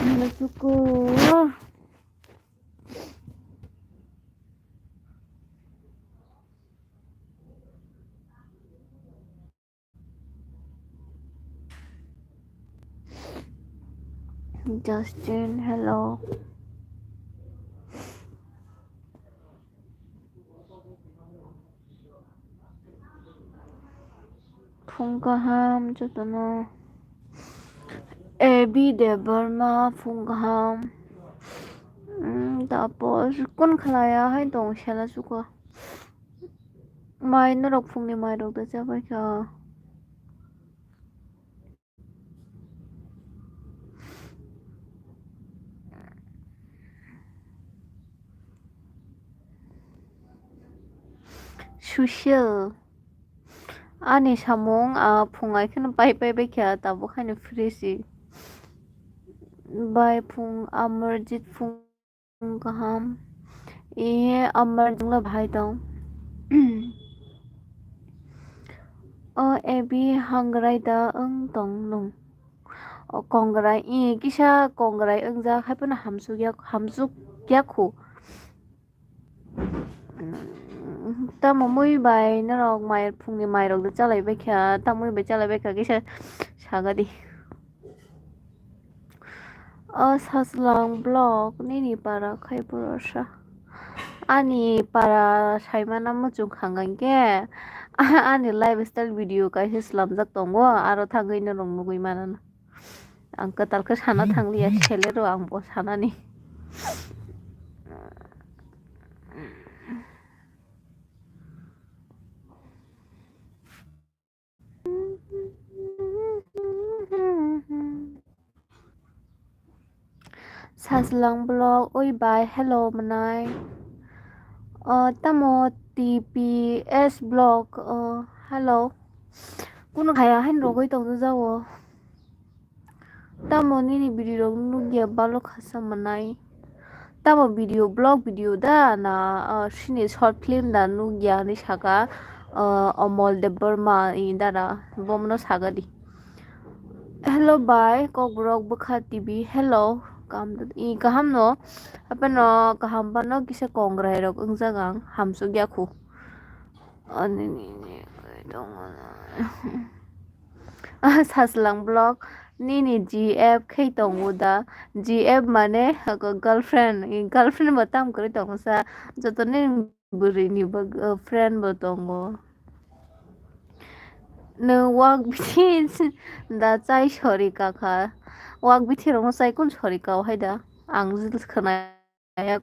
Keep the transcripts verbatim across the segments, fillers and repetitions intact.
Let's go. Justin, hello. Phung kaham jotono. A B Debbarma, phung kaham. Hmm, tapos kun khlaiya hai tong sela suka. Mai norok phungni mai rok da chabai kha. Sushil. Ani samung, ah, phung ai kheno pai pai bai kha, tabuk haino free si. Bai phung, Amarjit phung kaham. E, Amarjit le bahai tong. O A B hangrai da wng tong nung. O kongrai, e, kisa kongrai wngjak, hai phano hamsuk yak, hamsuk yak khu. Tamo mui bai norok mai, phungni mai rok da chalai bai kha, tamo mui bai chalai bai kha kisa saga di. O Sajlang vlog nini para khai bwrwsa. Ani para saimana muchung khang khe ani lifestyle video kaisa slamjak tongo, aro thangwi norok nugwi manana. Ang kwtal khe sana thangliya, selero ang bo sanani. Sajlang vlog, oi bai, hello mwnai. O, tamo T P S vlog, o, hello. Kuno khaya hain rogoi tongdo jao. Tamo nini video rok nukya balo khasa mwnai. Tamo video, vlog video da na, ah, sini short film da nukya hinwi saka, ah, Amol Debbarma ni dara, bomono saga di. Hello bai, Kokborok Bwkha T V, hello, kaham, i kaham no, apeno kaham phano kisa kongrai rok wngjak ang, hamsuk ya khu. Ani ni, ni, Ah, Sajlang vlog, nini G F khe tongo da? G F mane, ako girlfriend, i girlfriend bo tam kwrwi tongo sa, joto nini bwrwi ni bw-, uh, friend bo tongo. Nwng wak bithi da chai sori kakha, wak bithi rokno chai kun sori kao hai da? Ang reels khwnai.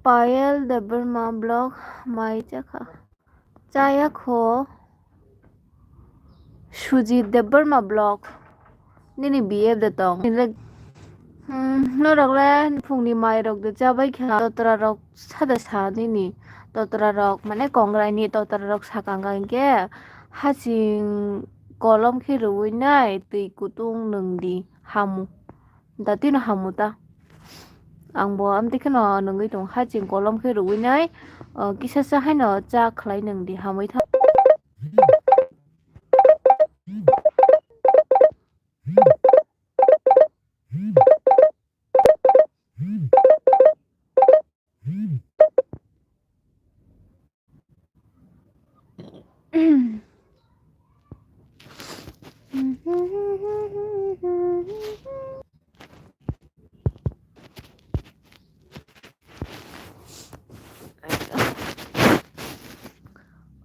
Payal Debbarma vlog mai chakha. Chaya kho. Sujit Debbarma vlog. Nini B F de tong. Hmm, norok le phungni mai rok de chabai kha. Totra rok sada sa nini. Totra rok mane kongrai ni totra rok sakang kang khe haching kolom khe rwui nai twi kutung nwng di hamu. Da tino hamu ta. Ang bo amtwi kheno nungwi tongo, haching kolom khe rwui nai, o, kisa sa haino cha khlai nung di, hamwi tha.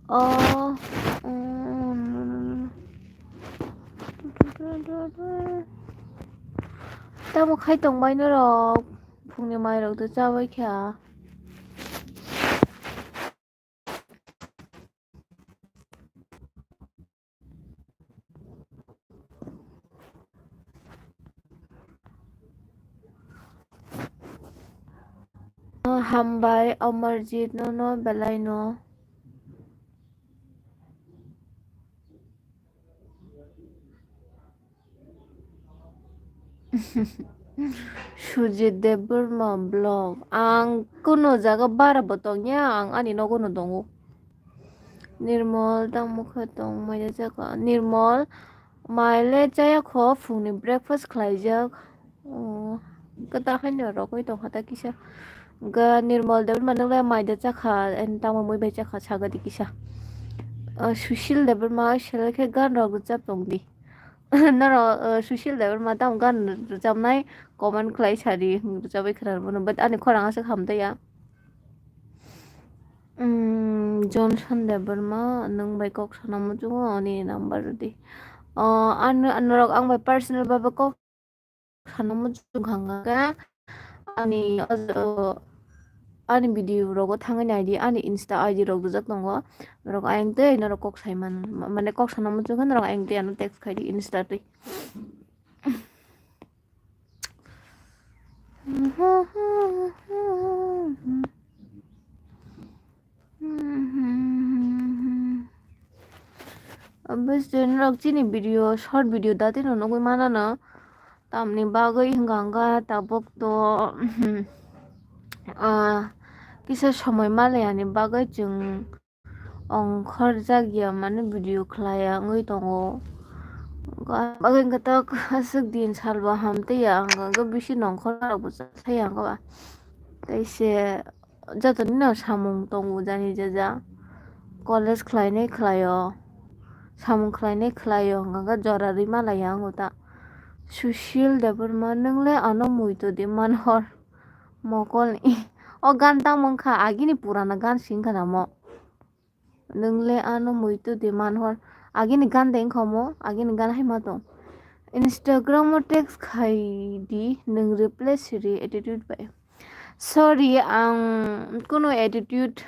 Oh, mm. Tamo khai tongbai norok, phungni mairok do chabai kha. Hambai Amarjit, nono belai no. Sujit Debbarma vlog. Ang kuno jaga bara bo tongya, ang ani nogo no tongo. Nirmol tamo khe tong maya jaga. Nirmol, Mai le chaya kho, phungni breakfast khlaijak. Oh, kwtal haino rogwi tongkha ta kisa. Ga Nirmal Debbarma nwngle mai da chakha, and tamo mui bai chakha, sagadi kisa. Ah, Sushil Debbarma selekhe gan rok rwchap tongdi. Norok, ah, Sushil Debbarma tamo gan rwchapnai comment khlai sadi, rwchapwi khwnarwmano, but ani khorang aswk hamtaiya. Mm, Johnson Debbarma, nwng bai kok sana muchungo, ani number rwdi. Ah, ano, norok ang bai personal bai kok sana muchung kha hwnkha khe ani, ani video rogo thangwi naidi, ani Insta I D rok rijak tongo. Norok ayang tei norok kok sai man, mane kok sana muchung khe norok ayang tei ano text khaidi Insta twi. Obviously, norok chini video, short video dati no nugwi manano. Tamni bagwi hwnkha hwnkha tabuk to, ah, kisa somoi malaya ni bagwi chwng ongkhorjak ya mani video khlaiya wngwi tongo. Bagwi hwnkha tok aswk din salbo hamtwi ya, hwnkha hwnkhe bisi nongkhor rokbo chaya wngkha ba. Tei se joto nino samung tongo jani jaja. College khlainai khlaio, samung khlainai khlaio, hwnkha hwnkhe jora rwi malaya wngo ta. Sushil Debbarma, nwng le ano muitu di manhor mokolni. O gan tamo wngkha, agini purana gan se wngkha namo. Nwng le ano muitu di manhor. Agini gan de wngkha omo, agini gan hai ma tong. Instagram o text khai di, nwng reply siri attitude bai. Sorry, ang kuno attitude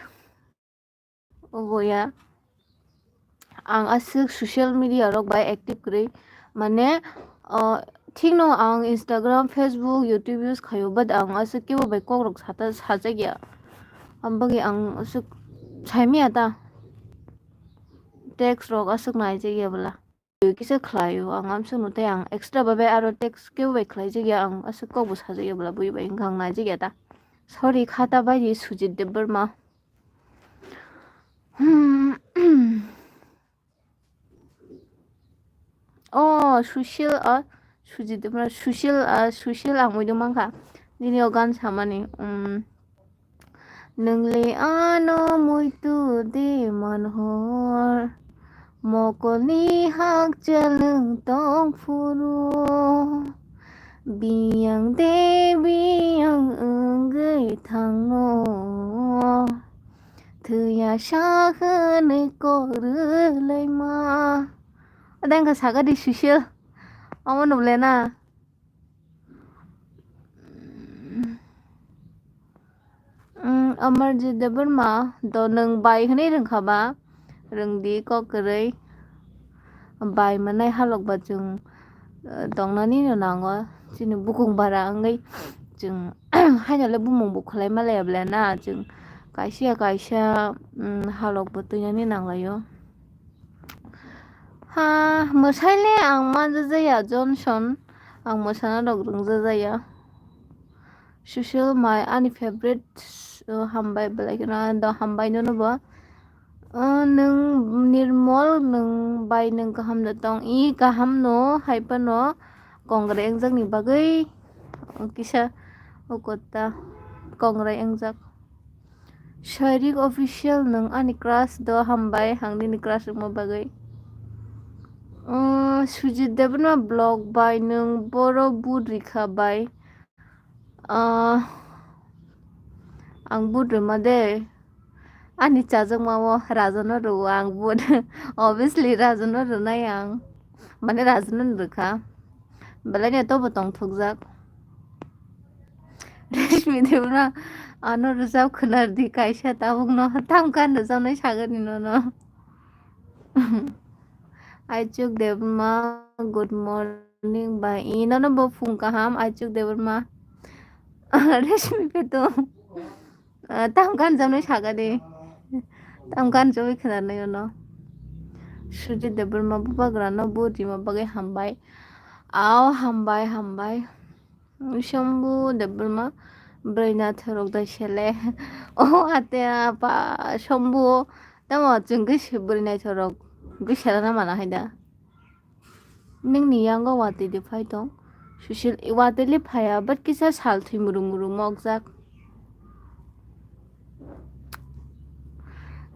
obo ya. Ang aswk social media rok bai active kwrwi. Mane, ah, thikno ang Instagram, Facebook, YouTube use khaio, but ang aswk kebo bai kok rok sata, sajak ya. Aboni bagwi ang aswk saimaya ta. Text rok aswk naijak ya bwla. Kisa khlaio, ang amsukno tei ang extra babe aro text kebo bai khlaijak ya, ang aswk kokbo sajak ya bwla, bui bai wngkha ang naijak ya ta. Sorry, khata bai di Sujit Debbarma. Hmm. Oh, Sushil, ah, Sujit Debbarma, Sushil, ah, Sushil ang uido mankha. Nini o gan samani, um, Nwng le ano muitu de manhor, mokolni hakchal nwng tong phuru. Biyang de biyang wngwi thangno, thwiya sa hwnwi kok rwlaima. Ada wngkha sagadi Sushil, omo nukle na. Mm, Amarjit Debbarma, do nwng bai hwnwi rwngkha ba? Rwngdi kok kwrwi. Bai manai halok ba chwng, eh, tongnani no nango. Chini bukung bara wngwi chwng haino le bumung bo khwlai ma laya bwle na. Chwng kaisa kaisa, mm, halok bo twinani nanglaio. Ha, mwsai le ang manjajaya Johnson. Ang mwsana rok rwngjaja ya. Sushil mai ani favorite, uh, hambai belai kheno do hambai nono bo. Uh, nwng Nirmol nwng bai nwng kaham da tong i kaham no hai phano kongrai wngjakni bagwi, uh, kisa ukota kongrai wngjak. Shairik Official, nwng ani crush do, hambai ang nini crush wngma bagwi. Uh, Sujit Debbarma vlog bai nwng boro vote rikha bai. Uh, ang vote rwma de. Ani chajakma o Rajano rwo ang vote. Obviously Rajano rwnai ang. Mane Rajano rwkha. Belai no tobo tongthokjak. Reshmi Debbarma, ano rwchap khwnar di kaisa tabuk no, tam kan rwchapnai sagani nono. Aichuk Debbarma, good morning bai. I nono bo phung kaham, Aichuk Debbarma. Reshmi Peto. Ah, tam kan rwchapnai sagani. Tam kan rwchapwi khwnarnai nono. Sujit Debbarma, bubagrano bo rima bagwi hambai. Ao hambai, hambai. Shambhu Debbarma, bwrwi naithok rok dai sele. O ate apa, Shambhu, tamo chwng khe se bwrwi naithok rok gwi sela na mana hai da. Nini yango watwi de phai tong. Sushil watwi le phaiya, but kisa sal thwi muru muru mokjak.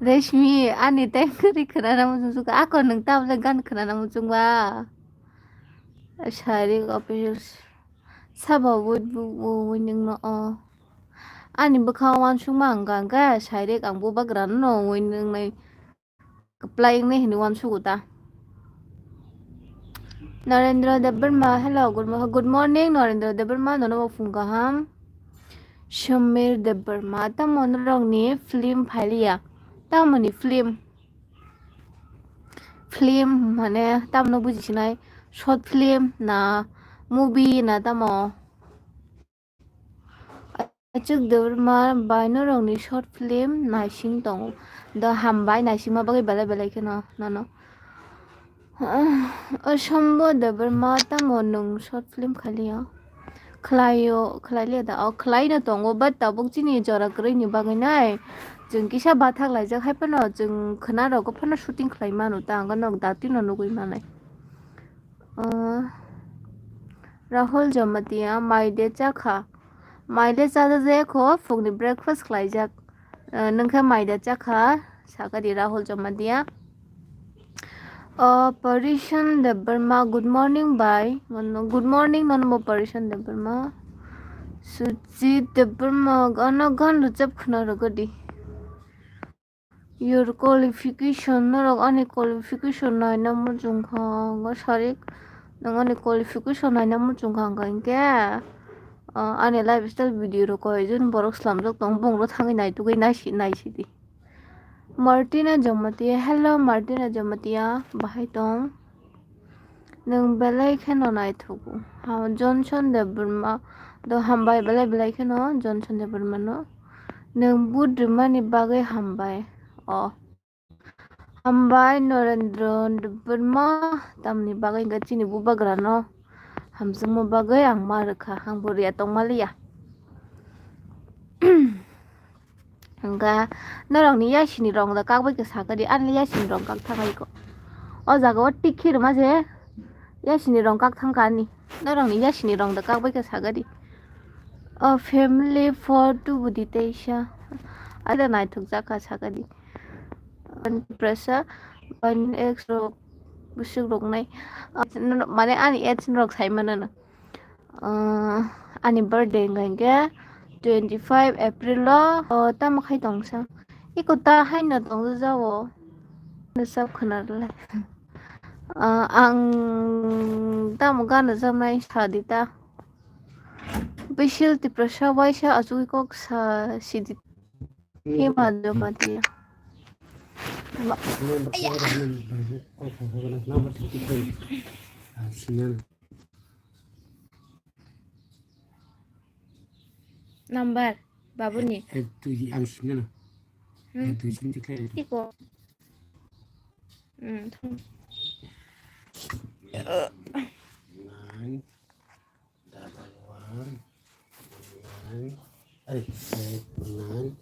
Reshmi, ani tei kwrwi khwnana muchung suka. Ako nwng tabole gan khwnana muchung ba? Sharik official. Sabo wait bu winning no o. Ani bwkha wansukma ang ga ga Sharik ang bubagra no winning nai. Kwplai wngnai hinwi uansugo ta. Narendra Debbarma, hello, good mo-, good morning, Narendra Debbarma, nono bo phung kaham. Samir Debbarma, tamo norokni film phailiya? Tamoni film? Film mane tamno bujisinai? Short film na movie na tamo? Achuk Debbarma bai norokni short film naising tongo. Do hambai naisingma bagwi belai belai kheno nono. O Sombo Debbarma tamo nwng short film khailiya? Khlaio, khlailiya da? O khlaino tongo, but tabuk chini jora kwrwini bagwi nai. Chwng kisa bathak laijak hai phano chwng khwna rogo phano shooting khlai mano ta, ang nok datino nugwi manai. Ah, Rahul Jamatia, mai de chakha. Mai de chajak jaya kho, phungni breakfast khlaijak. Ah, nwng khe mai de chakha, sakadi Rahul Jamatia. Ah, Parishan Debbarma, good morning, bye. Good morning, nono bo Parishan Debbarma. Sujit Debbarma, gana gan rwchap khwna rwgadi. Your qualification, norok ani qualification naina muchung kha, hwnba sarik, nwng ani qualification naina muchung kha, hwnka hinkhe, ah, ani lifestyle video rok koi jon borok slamjak tong, bongno thangwi naitugwi naisi, naisidi. Martina Jamatia, hello Martina Jamatia, bahai tong? Nwng belai kheno naithogo. Ha, Johnson Debbarma. Do hambai belai belai kheno Johnson Debbarma no. Nwng vote rwmani bagwi hambai. O. Hambai Narendra Debbarma. Tamni bagwi hwnkhe chini bubagra no hamjakma bagwi ang ma rwkha. Ang bo riya tongma liya. Hwnkha norokni yasini rong da kakbai khe sakadi, ani yasini rong kak thangkha iko. O jaga o tik khe rwma je yasini rong kak thangkha ani. Norokni yasini rong da kakbai khe sakadi. O family photo bo di teisa. Ada naithok jakha sakadi. Presa, ban ex rok, busuk rok nai. Mane ani age norok sai mano no. Ah, ani birthday wngkha hinkhe twenty five April o, o, tamo khai tongsa. Iko ta haino tongjago. Nusab khwnarwlai. Ah, ang tamo gana jamnai sadi ta. Bisil Tiprasa waisa achugwi kok sa sidi. Hima Jamatia. Number, babuni. Ek, dui, ang sinna na. Hmm. Ek, dui, sini dikhlai. Iko. Hmm, thang. Nine, double one, nine, ay, eight, nine,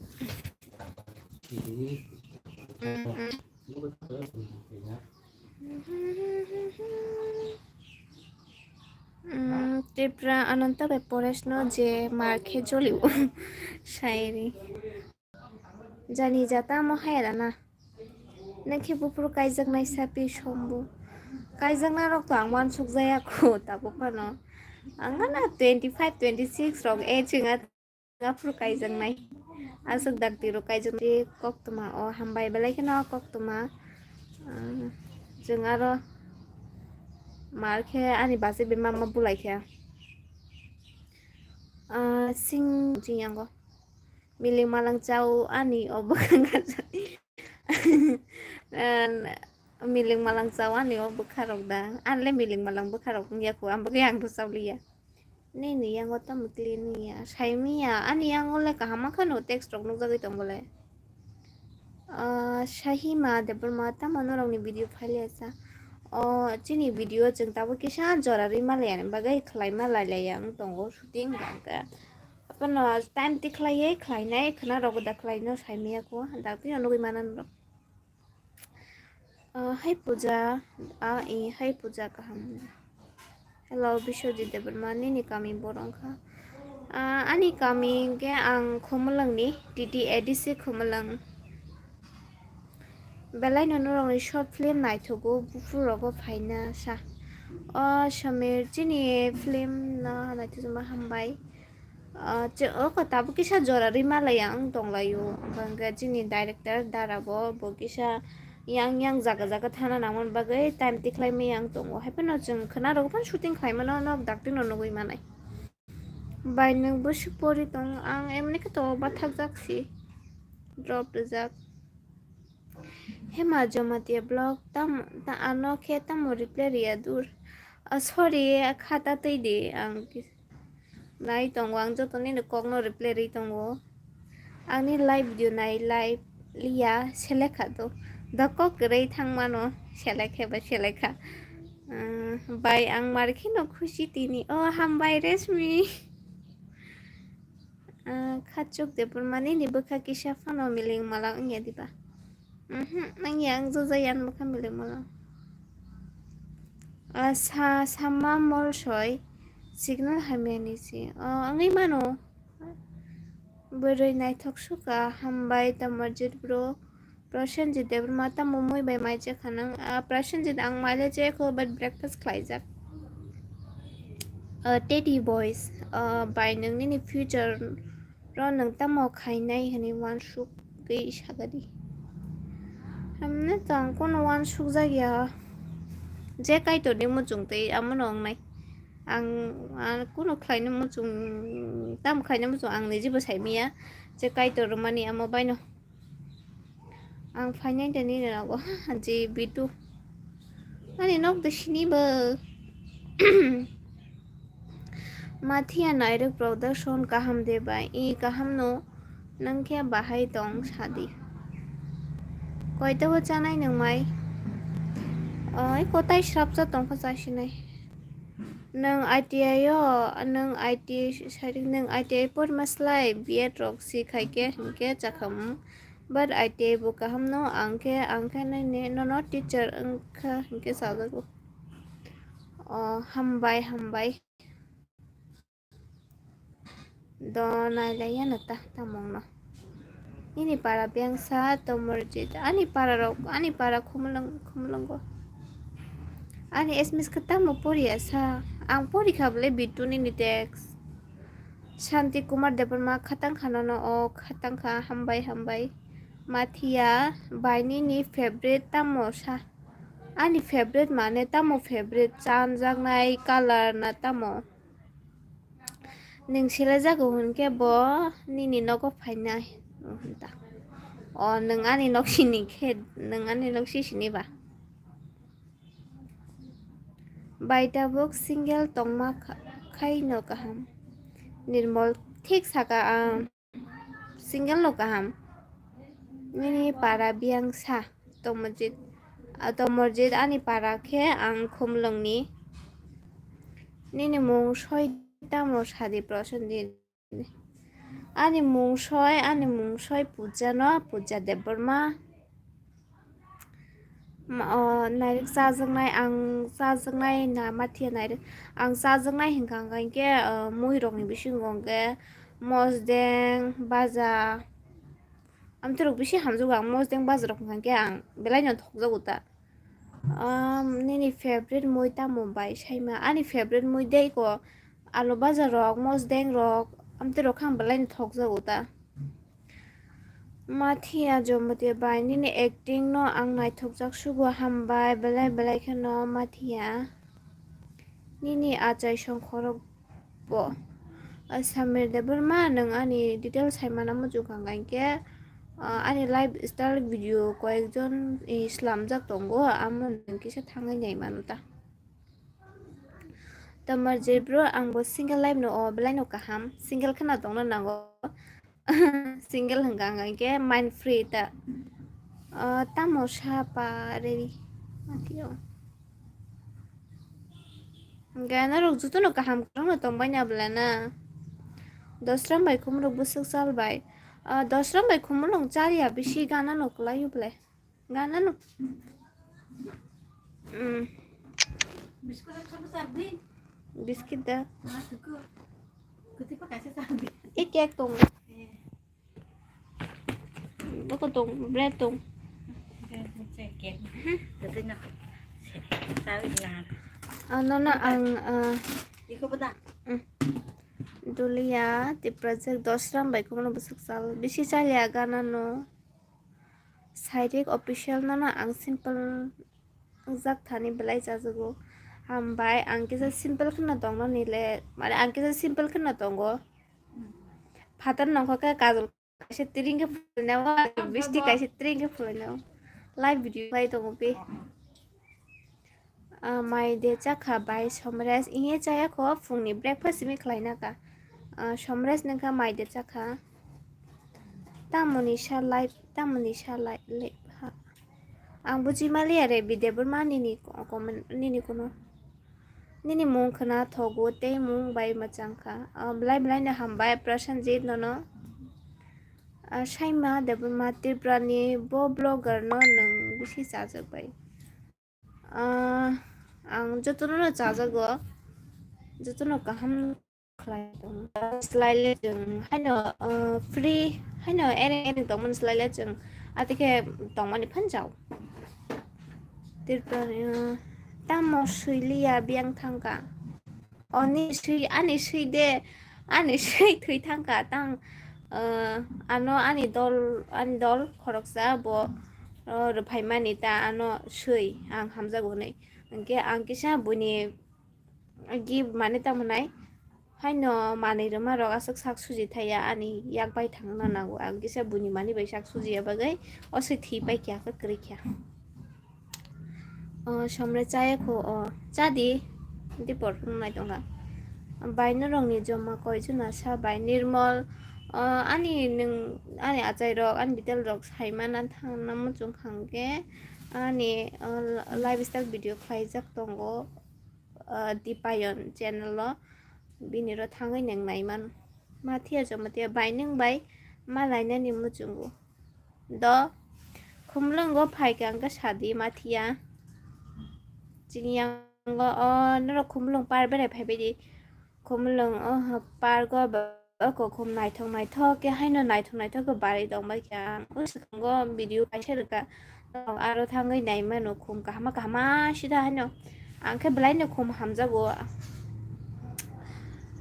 double three. Hmm, hmm. Mm, Tripura Ananta bai Poresh no je mar khe jolio. Shairi. Jani jata mo hai rana. Nang khe buphuru kaijaknai sapi sombo. Kaijaknai rok to ang wansuk jaya kho tabuk phano. Ang gana twenty five, twenty six rok age wngya. Aphuru kaijaknai. Aswk dakti rok kaijaknai koktwma o hambai belai kheno koktwma. Ah, chwng aro mar khe ani bachai bai mama bulai khe. Ah, sing chini yango. Miling malang chao ani o bwkhang. Ah, miling malang chao ani o bwkha rok da. Ani le miling malang bwkha rok wngya kho. Ang bwkhe ang rw chao liya. Nini yango tamo clean ya, saimiya, ani yango le kaham kheno text rok nukjagwi tong bole. Ah, Sahima Debbarma tamo norokni video phailiya sa. O, chini video chwng tabuk kisa jora rwima laiya ni bagwi khwlaima lailaiya wng tongo shooting hwnkhe. Abono time tikhlaiwi khlainai khwna rok da khlaino saimiya kho, dakti no nugwi mano norok. Ah, hai puja, ah, i, hai puja kaham. Hello, Biswajit Debbarma, nini kami boro wngkha? Ah, ani kami hwnkhe ang Khumulwngni, T T A D C Khumulwng. Belai no norokni short film naithogo, buphuru rogo phaina sa. O Samir, chini film no naithojakma hambai. Ah, che-, o kota bo kisa jora rima laiya wng tonglaio. Bangkhe chini director Dara bo, bo kisa yang yang jaga jaga thana nangmani bagwi time tikhlai maya wng tongo. Haiphano chwng khwna rok phano shooting khlai mano, nok dakti no nugwi manai. Bai nwng bwswk pori tong, ang emni khe to bathakjak si. Drop rijak. Hema Jamatia vlog tam, ta ano khe tamo reply riya dur. Ah, sorry, khata twi di ang. Nai tongo, ang joto nini kokno reply rwi tongo. Ang ni live video nai, live liya, selekha to. Da kok kwrwi thang mano, selekhe ba selekha. Ah, bai ang mar kheno khusi tini. O, hambai Resmi. Ah, khachuk Debbarma nini bwkha kisa phano miling mala wngya diba? Mhm, nang yang joja yan bwkha miling mala. Ah, sa, sama molsoi signal hamya ni si. Oh, wngwi mano. Bwrwi naithok suka, hambai Tamarjit bro. Prasenjit Debbarma tamo mui bai mai chekha nang? Ah, Prasenjit ang mai le chekho, but breakfast khlaijak. Ah, Teddy Boys, ah, bai nwng nini future ro nwng tamo khainai hwnwi uansukgwi sagadi. Hamno to ang kono uansukjak ya. Je Kaitorni muchung tei amono wngnai. Ang, ang kono khlaina muchung, tamo khlaina muchung ang nijibo saimanya. Je Kaitor rwmani amo baino. Ang phainai de nini nogo, je Bitu. Ani nok de sini bo. Mathia Nairok Production kaham de bai? I kaham no, nang khe bahai tong sadi. Koita bo chanai nang mai? Oi, kotai srapsa tong kha chasinai. Nang I T I o, nang I T I sari, nang I T I porma slai B Ed rok si khai khe, hinkhe chakhamu. But I T I bo kaham no, ang khe, ang khe nini nono teacher wngkha hinkhe sajago. O, hambai, hambai. Do nailaiya no ta, tamung no. Nini para bengsa Tomorjit. Ani para rok, ani para Khumulwng, Khumulwngo. Ani S M S khe tamo poriya sa. Ang porikha bole Bitu nini text. Shanti Kumar Debbarma khatang kha nono o, khatang kha, hambai, hambai. Mathia bai nini favorite tamo sa? Ani favorite mane tamo favorite? Chanjaknai color na tamo? Nwng selaijago hwnkhe bo nini nogo phainai hwn ta. O, nwng ani nok sini khe, nwng ani nok sisini ba? Bai tabuk single tongma kha-, khaino kaham. Nirmol thik saka ang. Single no kaham. Nini para biyang sa, Tomorjit. A, Tomorjit ani para khe ang Khumulwngni. Nini mung soi tamo sadi Prasenjit. Ani mung soi, ani mung soi Puja no, Puja Debbarma. Ma, o, nairok chajaknai, ang chajaknai na Mathia nairok. Ang chajaknai hinkha hinkhe, o, mui rokni bisingo hinkhe Mosdeng, Baja. Amtwi rok bisi hamjago ang Mosdeng, Baja rok hinkha hinkhe ang belai no thokjago ta. Um, nini favorite mui tamo bai saima? Ani favorite mui dei ko alu Baja rok, Mosdeng rok, amtwi rok khe ang belai no thokjago ta. Mathia Jamatia bai, nini acting no ang naithokjak sugo, hambai belai belai kheno Mathia. Nini achai songkhorok bo. Ah, Samir Debbarma, nwng ani details hai mana muchung kha hinkhe, ah, ani lifestyle video koyekjon, eh, slamjak tongo, amo nwng kisa thangwi nai mano ta. Tomorjit bro, ang bo single life no o belai no kaham, single kheno tongna nango. Single hwnkha ang hinkhe mind free ta. O, tamo sa pa ready. Matio. Hinkhe norok jotono kaham kwrwngno tongbaina bwlana? Dosram bai Khumulwng bwswk chalbai. O, Dosram bai Khumulwng chaliya bisi gana no kwlaio bwlai. Gana no. Mm. Biscuit da. E cake tong. Boko tong, bread tong. Ano na ang, ah, mm. Dulia, the project dosram bai kumono bwswk chal. Bisi chaliya gana no. Sairik official no na ang simple jak thani belai chajago. Hambai ang kisa simple kheno tongno nile, mane ang kisa simple kheno tongo. Phatar nongkha khe kajol kaisa tring khe phulainao, bisti kaisa tring khe phulainao. Live video khlai tongo be. Ah, mai de chakha bai Somres, iye chaya kho phungni breakfast simi khlaina ka. Ah, Somres nengkha mai de chakha. Tamoni sa live, tamoni sa live, live ha. Ang buji maliya re, Bidya Burma nini ko-, comment, nini kuno. Nini mung khna thogo tei mung bai mwchang kha. Ah, belai belai no hambai Prasenjit nono. Ah, Saima Debbarma Tripura ni bo blogger no nwng bisi chajak bai. Ah, ang jotono no chajago, jotono kaham khlai tongo. Swlaile chwng haino, ah, free haino ereng ereng tongmani swlaile chwng atikhe tongmani phan jao. Tripura ni, ah, tamo swiliya biyang thangka. Oni swi, ani swi de, ani swi thwi thangka tang, ah, ano ani dol, ani dol khoroksa bo, ah, rwphaimani ta ano swi ang hamjago hwnwi. Hwnkhe ang kisa buini gift mane tamo nai, haino manwi rwma rok aswk sak suji thaya ani yak bai thangna nango. Ang kisa buini mani bai sak sujiya bagwi o swi thwi pai kha khe kwrwi kha. O, Somre chaya kho o. Chadi. Dipor phunuk nai tongkha. Bai norokni joma koi jona sa bai Nirmol. O, ani nwng, ani achai rok, ani bitel rok saimana thangna muchung kha hwnkhe ani, o, lifestyle video khlaijak tongo, o, Dipayon channel o. Bini ro thangwi nwng naiman. Mathiya joma tiya bai nwng bai ma lainani muchungo. Do, khumlwngo phaikha hwnkhe sadi mathiya. Chini yango o norok khumlwng par berai phaibaidi. Khumlwng o park o ba, o kokhum naithok naithok khe haino naithok naithok khe barwi tongbaikha. O swkango video kaisa rwkha. Aro thangwi naimano khum kahama kahama sida haino. Ang khe belaino khum hamjago.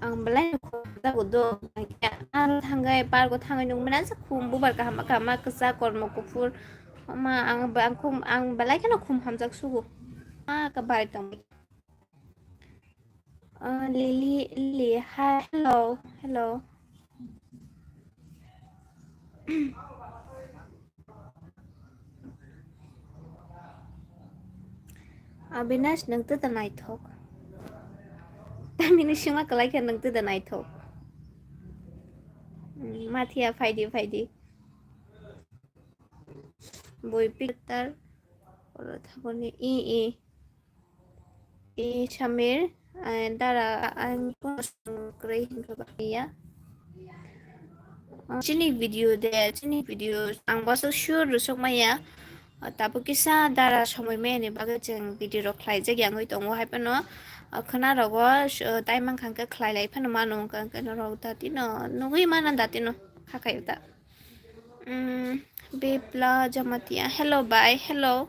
Ang belaino khum hamjago do. Ang khe aro thangwi park o thangwi nukmani asa khum bubar kahama kahama kwchak kormo kuphur. Ama ang, ang khum, ang belai kheno khum hamjak sugo. Ma ka bai tong. Ah, Lily, Lily, hi, hello, hello. Abinash, nwng twi da naithok. Tamini sima kwlai khe nwng twi da naithok. Mm, mathiya phaidi, phaidi. Bui piktar. Oro thangoni i, i. I Samir, eh, dara, ang kono song kwrwi hinkhe ba ya. Ah, chini video de, chini video ang boso sure rwsok maya. Ah, tabuk kisa dara somoi maya ni bagwi chwng video rok khlaijak ya wngwi tongo, hai phano, ah, khwna rogo, ah, tai mankha hwnkhe khlai lai phano mano, hwnkhe norok da tino nugwi mana da tino kha khaio ta. Mm, Bipla Jamatia. Hello, bye. Hello.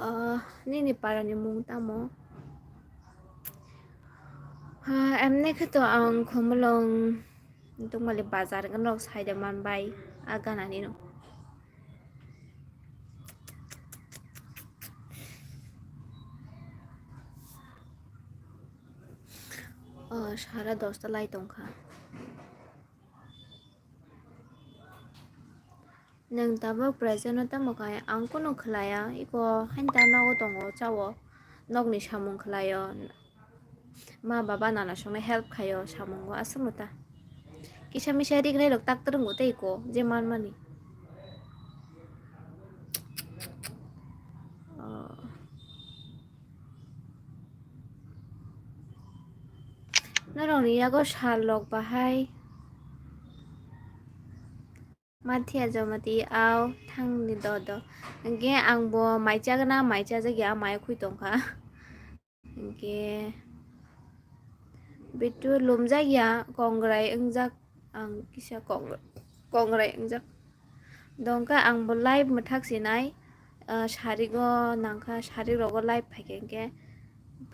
Ah, nini parani mung tamo? Ha, emne khe to ang Khumulwng tongmali bazar gwnok saida manbai a ganani no. Oh, sara dosta lai tongkha. Nwng tabuk present no tamo khai ang kunu khlaiya, iko hain ta nogo tongo chao, nokni samung khlaio, ma baba nana songno help khaio samungo aswkno ta. Kisa misa rignai rok tak twrwngo tei iko je manmani. Oh. Norokni yago sal rok bahai Mathia jomati au thangni do do. Hwnkhe ang bo mai chagana, mai chajakya, mai khwi tongkha. Hwnkhe bitu lumjakya, kongrai wngjak, ang kisa kong-, kongrai wngjak. Dongkha ang bo live mwthak sinai, ah, sarigo nangkha, sarik rogo live phaikhe hwnkhe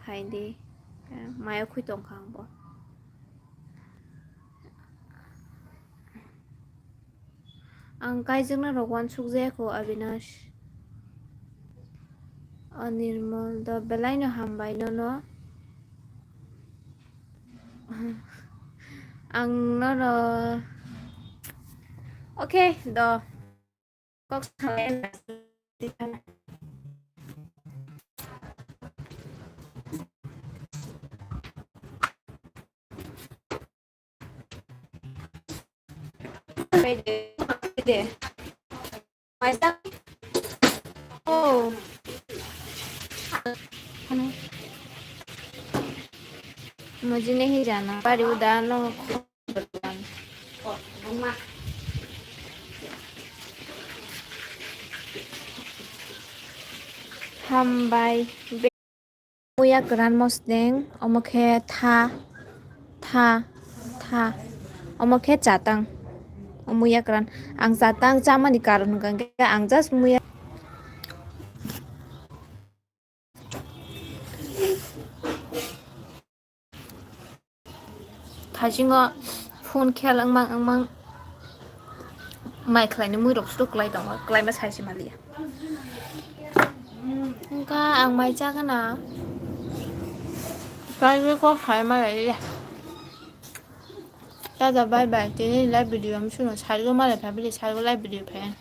phaidi, ah, mai khwi tongkha ang bo. Ang kaijakna rok uansuk jaya kho, Abinash. O Nirmal do belai no hambai nono. Ang nono. Okay, do. Kok salai. Oh. मुझे नहीं जाना। Pari uda no. Hambai. Muya kwran mosdeng, omo khe tha, tha, tha. Omo khe chatang. O muya kwran. Ang chatang chamani karon hwnkha khe ang just muya. Thaisingo phone khel wngmang wngmang mai khlaini muirok suru kwlai tongo, kwlaima sai se maliya. Wngkha ang mai chagana. Kaisa kok sai malai ya. Tata bye bye, tini live video am suno sargo malai phabili sargo live video phayan.